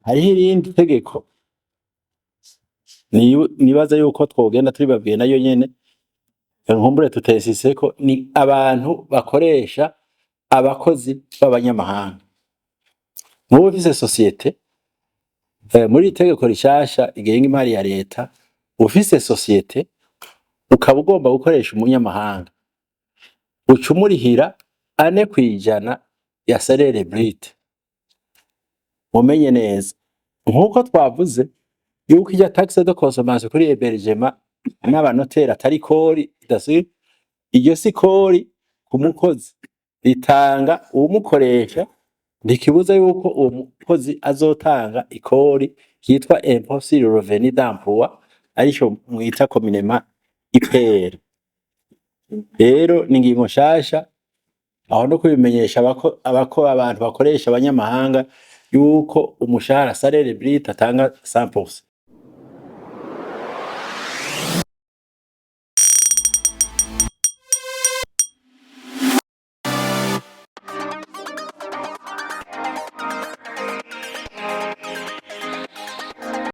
Hariho irindi tegeko nibaza yuko twogenda turibabwiye nayo nyene, nkumbure tutesiseko, ni abantu bakoresha abakozi b'abanyamahanga. Nk'ubu ufise société, muri iri tegeko rishasha rigenga imari ya leta, ufise société ukaba ugomba gukoresha umunyamahanga, uca umurihira 4% ya salaire brut. Mumenye neza, nk'uko twavuze yuko irya taxe de consommation kuri hébergement n'abanoteri atari kori idasubira, iryo si kori ku mukozi, ritanga uwumukoresha. Ntikibuza yuko uwo mukozi azotanga ikori ryitwa impôt sur le revenu d'emploi, arico mwita communément IPR. Rero ni ingingo nshasha aho no kubimenyesha abako abantu bakoresha abanyamahanga yuko umushahara, salaire brut, atanga 100%.